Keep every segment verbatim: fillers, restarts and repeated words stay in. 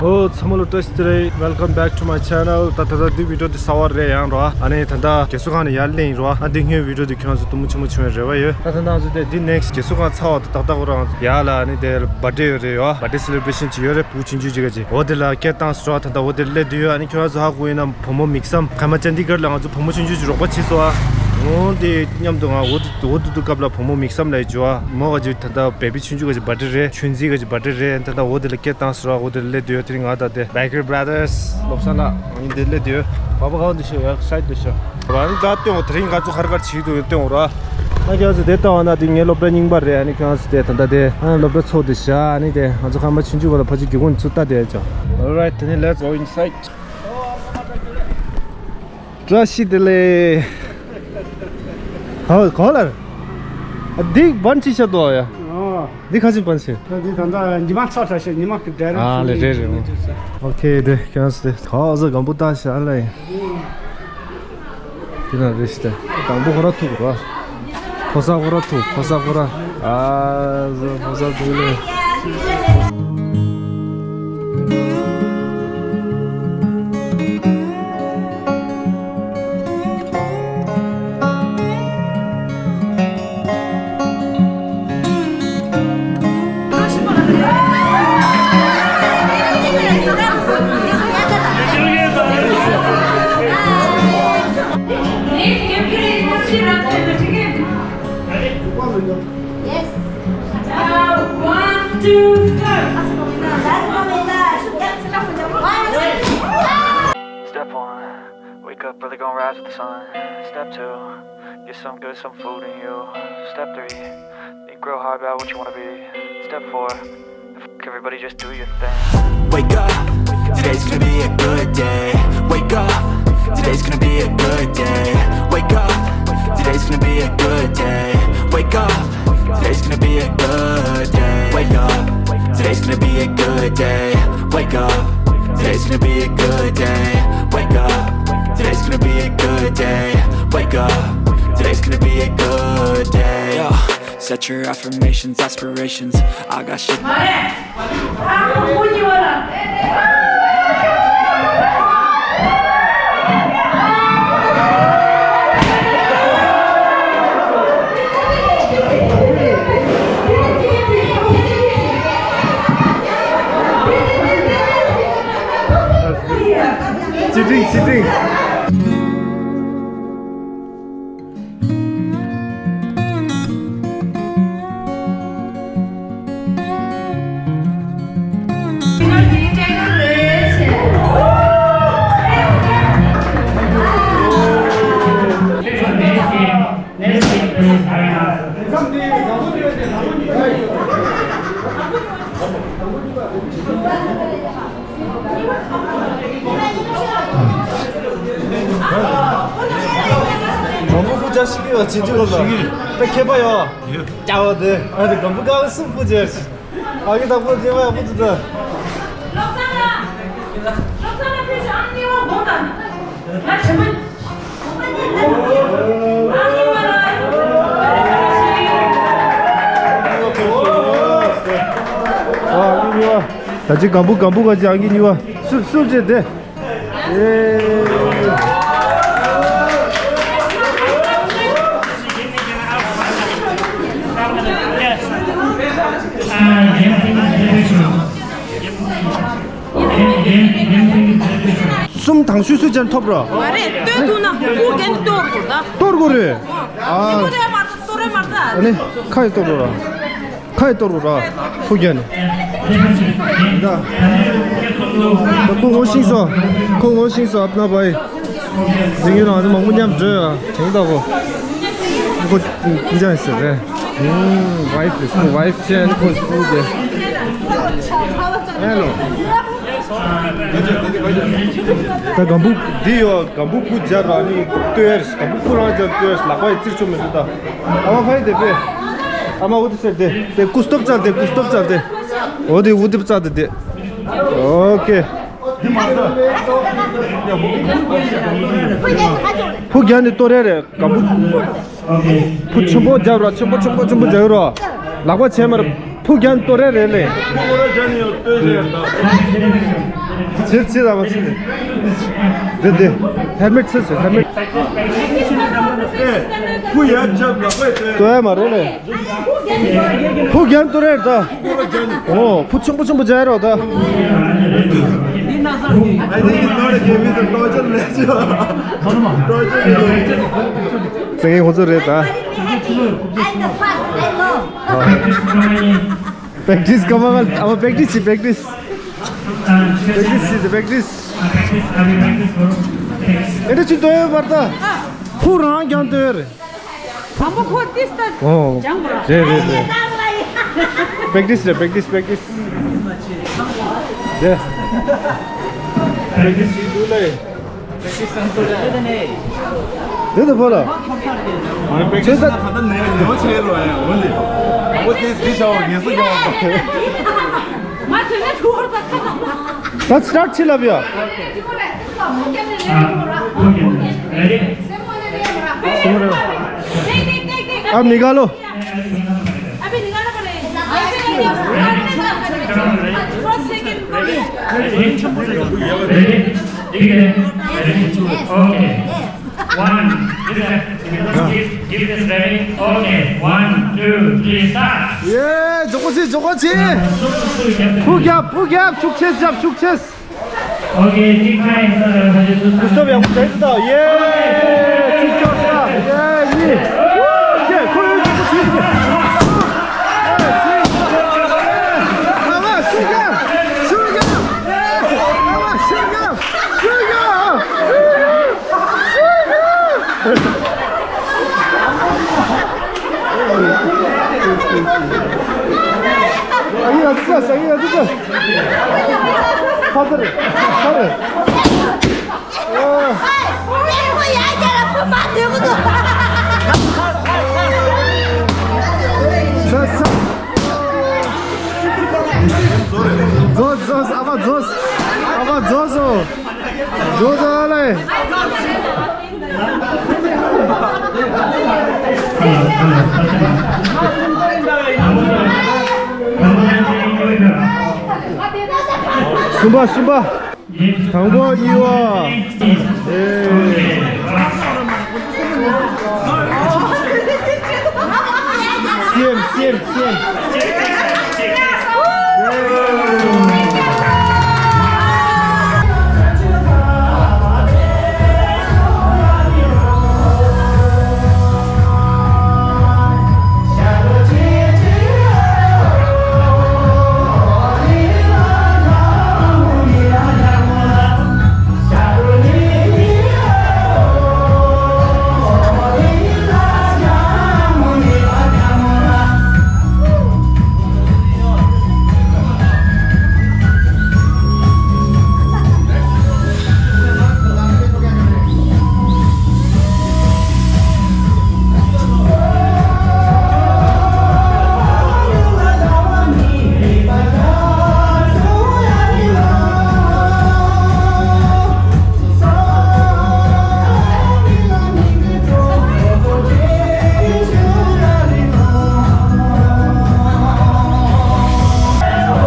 ཨོ་ཚང་མ་ལ་བཀྲ་ཤིས་བདེ་ལེགས། Welcome back to my channel. ད་ད་ལྟ་འདི་བི་ཌིའོ་འདི་གསར་པ་རེད་ཡང་རོ། ཨ་ནི་ད་ལྟ་རྒས་གསོ་ཁང་ནས་ཡར་སླེབས་ཡིན་རོ། ཨ་འདི་སྔོན་བི་ཌིའོ་འདི་ཁྱོད་རང་ཚོ་སྟོན་མོ་ཆེན་མོ་བྱུང་བའི་རེ་བ་ཡོད། ད་ད་ང་ཚོ་དེ་འདི་next རྒས་གསོ་ཁང་ཚར་བ་དང་ཏག་ཏག་ཁོ་རང་ཡར་ལ་ཨ་ནི་དེ་birthday ཡོད་རེད་ཡོ། Birthday celebration ཅིག་ཡོད་རེད། བུ་ཆུང་ཆུང་ཅིག་ག་ཅིག་འོ་དེ་ལ་སྐད་བཏང་སོང་རོ། ད་ད་འོ་དེ་སླེབས་བསྡད་ཡོད། ཨ་ནི་ཁྱོད་རང་ཚོ་ཧ་གོ་ཡིན་ན་བུ་མོ་མིག་བསམ་ཁ་མ་ཅན་འདི་གར་ལ་ང་ཚོ་བུ་མོ་ཆུང་ཆུང་ཅིག་རོགས་པ་བྱས་སོང་ཨ། འོ་དེ་མཉམ་དུ་ང་འོ་དེ་འོ་དེ་དུས་སྐབས་ལ་བུ་མོ་མིག་བསམ་ལ་ཡི་ཇོ་ཨ་མོ་ག་ཅིག་ད་ད་བེ་བི་ཆུང་ཆུང་ག་ཅིག་birthday རེད། ཆུང་འཛིན་ག་ཅིག་birthday རེད། ད་ད་འོ་དེ་ལ་སྐད་བཏང་སོང་རོ། འོ་དེ་ལ་སླེབས་བསྡད་ཡོད། དེ་རིང་ང་ད་དེ་Baker Brothers བློ་བཟང་ལགས་ཨ་ནི་དེ་སླེབས་བསྡད་ཡོད། བ་པ་ག་འདི་ཤོད་ཡ་side དུ་ཤོད་ར། ཨ་ནི་ད་སྟོན་འོ་དེ་རིང་ང་ཚོ་ཧར་གར་བྱེད་དུ་སྟོན་འོ་ར། ཨ་ཁྱོད་ཚོ་དེ་ལྟ་བ་ན་དེ་ངའི་སློབ་གྲྭ་རྙིང་པ་རེད། ཨ་ནི་ཁྱོད་ཚོ་དེ་ད་ལྟ་དེ་ཨ་སློབ་གྲྭ་ཚོགས་དེ་བཞག་ཨ་ནི་དེ་ང་ཚོ་ཁ་མ་ཆུང་ཆུང་བ་ལ་ཕ་ཆུ་རྒྱུ་ཀུན་ཚུར་ལྟ་དེ་ཅོ། Alright, then let's go inside. བཀྲ་ཤིས་བདེ་ལེགས། ཧོ་གོ་ལར། འདི་བན་ཅི་ཤ་དོ་ཡ། འདི་ཁ་ཅིག་བན་ཤི། འདི་ད་ལྟ་ཉི་མ་ཚ་ཚ་ཤ་ཉི་མ་གི་འབྲས་ར། ཨ་ལེ་རེད་རེད། ཨོ་ཁེ་དེ་ཁྱོད་ཚོ་དེ་ག་ཟ་གམ་བུ་ཏ་ཤ་ལེ། དེ་ན་རེ་ཞིག་དང་པོ་ཁོ་ར་ཐུག་ར། ཕོ་ས་ཁོ་ར་ཐུག་ཕོ་ས་ཁོ་ར། ཨ་ཟ་ཕོ་ས་ཐུག་ལེ། Yes. Uh, one, two, start. Step one, wake up early, gonna rise with the sun. Step two, get some good, some food in you. Step three, think real hard about what you wanna be. Step four, fuck everybody, just do your thing. Wake up, today's gonna be a good day. Wake up, today's gonna be a good day. Wake up, today's gonna be a good day. Wake up, today's gonna be a good day. Wake up, today's gonna be a good day. Wake up, today's gonna be a good day. Wake up, today's gonna be a good day. Wake up, today's gonna be a good day. Yo, set your affirmations, aspirations. I got shit. ཅི་ཏིང་ཅི་ཏིང་། གྲོང་པོ་སྐུ་བཅར་ཞིག་ཡོད་ཅི་འདྲི་གོ་ལ། ད་མཁས་པ་ཡོད། ཡོད། ཀྱ་བ་དེ་ཨ་དེ་གམ་བུ་ག་སུམ་སྐུ་བཅར་ཞིག་ཨ་གི་ད་པོ་རྗེ་བ་པོ་དུ་ད། ཨ་གི་ཉི་བ། ད་ཅི་གམ་བུ་གམ་བུ་ག་ཅི་ཨ་གི་ཉི་བ། སུབ་སུབ་ཅེ་དེ། གསུམ་དང་ཤོས་སུ་ཅན་ཐོབ་རོ། མ་རེད། ལྟོས་ཐུབ་ན་སྐུ་རྒྱན་གཏོར་དགོས་ད། གཏོར་དགོས་རེད། ཨ། གཏོར་རེད་མ་རེད། གཏོར་རེད་མ་རེད། ཨ་ནི་ཁ་ཡི་གཏོར་དགོས་རོ། ཁ་ཡི་གཏོར་དགོས་རོ། སྐུ་རྒྱན། ད། ད་ཁོ་ངོ་ཤེས་སོ། ཁོ་ངོ་ཤེས་སོ་ཨབ་ན་བའི། འཛིན་ཡོད་རང་ཚོ་མང་པོ་མཉམ་འགྲོ་ཡ། དེང་ད་གོ། ཁོ་ཀུན་ཅང་ཟེར་རེད། ཨུམ། ཝའིཕ་རེད། ཁོ་ཝའིཕ་ཆེ་ནི་ཁོ་སྐུ་རྒྱན། ཧེ་ལོ། ད་གམ་བུ་འདི་ཡོད། གམ་བུ་སྐུ་སྦྱར་ར་ནི་ལྟོས་ཡར་གམ་བུ་སྐུ་རང་སྦྱར་ལྟོས་ཡར་ལག་པ་ཡི་རྩིར་ཆོ་མི་འདུག་ད། ཨ་མ་ཕ་ཡི་དེ་པས། ཨ་མ་འུ་དེ་སེར་དེ་དེ་སྐུ་སྟོབས་རྩར་དེ་སྐུ་སྟོབས་རྩར་དེ། འོ་དེ་འུ་དེ་རྩར་དེ་དེ། ཨོ་ཀེ། ཕུ་རྒྱ་ནི་ལྟོ་རེ་རེ་གམ་བུ། ཕུ་ཆེན་པོ་རྒྱབ་ར་ཆེན་པོ་ཆེན་པོ་ཆེན་པོ་རྒྱབ་ར། ལག་པ་ཆེ་མར་ཕུ་རྒྱན་ཏོ་རེ་རེ་ལེ། ཕུ་རྒྱན་ཡང་ཏོ་རེ་རེ། ཚིར་ཚིར་ཨ་མ་ཚིར། དེ་དེ། ཧེལ་མེད་ཚིར་ཚིར་ཧེལ་མེད། ཨེ། ཕུ་ཡར་འཇབ་ལག་པས་ཏོ་ཡ་མ་རེ་ལེ། ཕུ་རྒྱན་ཏོ་རེ་རེ་ད། ཕུ་རྒྱན། ཨོ་ཕུ་ཆུང་པོ་ཆུང་པོ་འཇབ་རོགས་ད། I think it's not a game, it's a torture lecture. Torture lecture. ཙེ་ཧོ་ཙེ་རེད་ད། I'm the first, I know. Practice come on, our practice, practice. Practice is the practice. ཨེ་འདྲ་ཅིག་ཏོ་ཡོད་པར་ད། ཁོ་རང་ཀྱང་ཏོ་ཡོད་རེད། དང་པོ་ཁོ་ཏིས་ད་ཨོ། ཅང་གོ་ར། རེད་རེད་རེད། Practice རེད། Practice, practice. རེད། Practice ཞིག་འདུག་ལེ། དེ་ལྟ་བུ་ལ། ང་པེ་ཀེ་ཇི་ན་ད་ལྟ་ནས་ཉོ་བྱས་ལོ་ཡ་འོན་ཏེ། ཨོ་ཏེ་སི་ཤའོ་ངེས་སུ་ཡོང་བ། ད་སི་ཊར་ཊི་ལབ་ཡ། Ready? ཨ་མི་ག་ལོ། Ready? Ready? Okay. One. Give, give this ready. Okay. One, two, three, start. ཡེ། ཇོ་ཀོ་ཆེ། ཇོ་ཀོ་ཆེ། ཕུ་རྒྱབ། ཕུ་རྒྱབ། ཤུགས་ཆེ་རྒྱབ། ཤུགས་ཆེ། Okay, ཐིག་ཁ་ཡིན་ས་རེད། ཕུ་སྟོབས་ཡག་པོ་བྱས་སོང་། ཡེ། ཐིག་ཆོག་ས། ཡེ། གཉིས། ཡེ། ཁོ་ཡོད་ཅིག་ཁོ་ཆུ་ཡིན། ཨ་མ་ཤུགས་རྒྱབ། ཤུགས་རྒྱབ། ཨ་མ་ཤུགས་རྒྱབ། ཤུགས་རྒྱབ། ཤུགས་རྒྱབ། ཤུགས་རྒྱབ། ཨ་ཡེ་ལ་ཙི་ཙི། ཨ་ཡེ་ལ་ཙི་ཙི། ཁ་ཚ་རེད། ཁ་རེད། རྫོགས། རྫོགས། ཨ་མ་རྫོགས། ཨ་མ་རྫོགས་སོང་། རྫོགས་སོང་ཨ་ལེ། གསུམ་པ། གསུམ་པ། དང་པོ། གཉིས་པ། ཨེ། སེམས། སེམས། སེམས།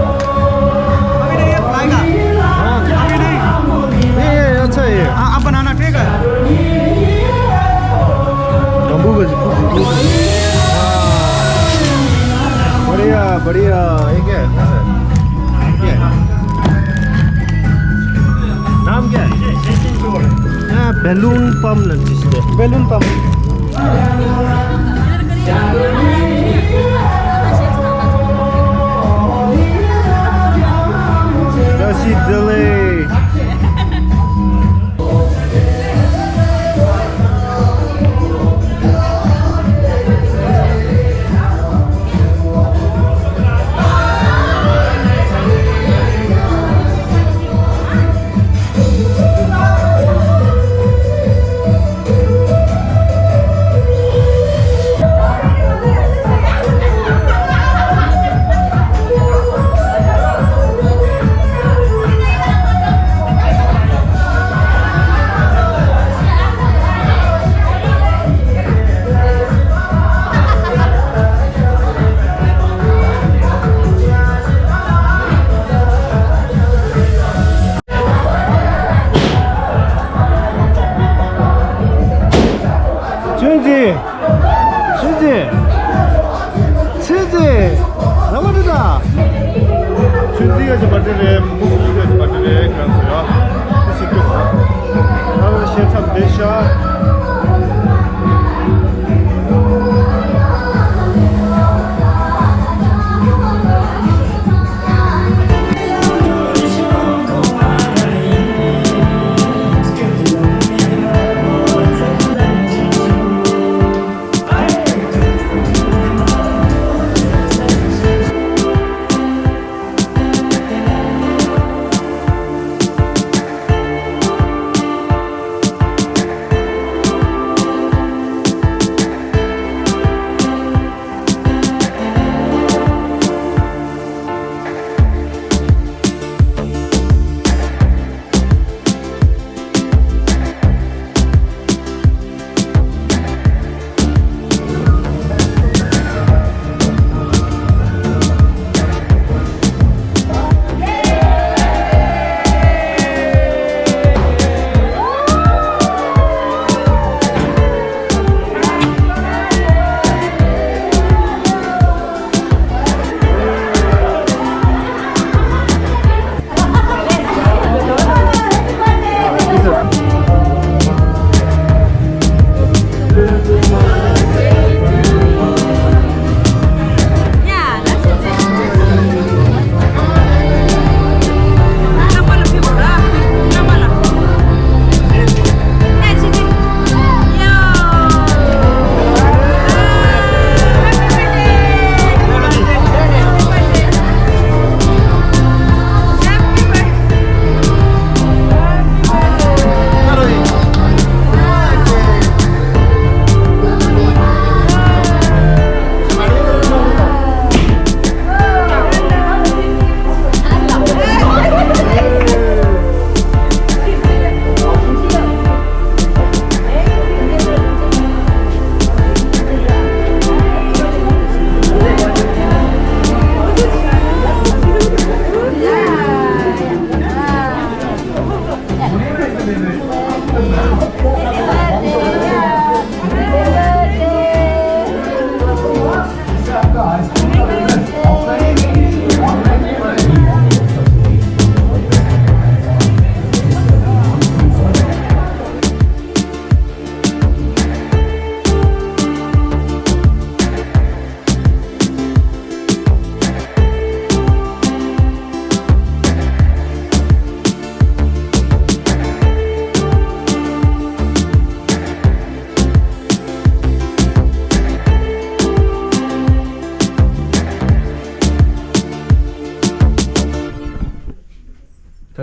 अभी नहीं है, आएगा। हाँ। अभी नहीं। ये, ये, अच्छा है ये। हाँ, अब बनाना, ठीक है। बम्बू का। बढ़िया, बढ़िया। ये क्या है? ये। नाम क्या है? हाँ, बैलून पंप लंचिस है। Balloon pump. That's it, delay.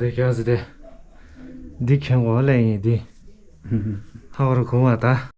དེ་ཁྱོད་ཟེར་ཏེ། འདི་ཁྱོད་གོ་ལེ་ཡིན་འདི། ཧ་བར་གོ་བ་ད།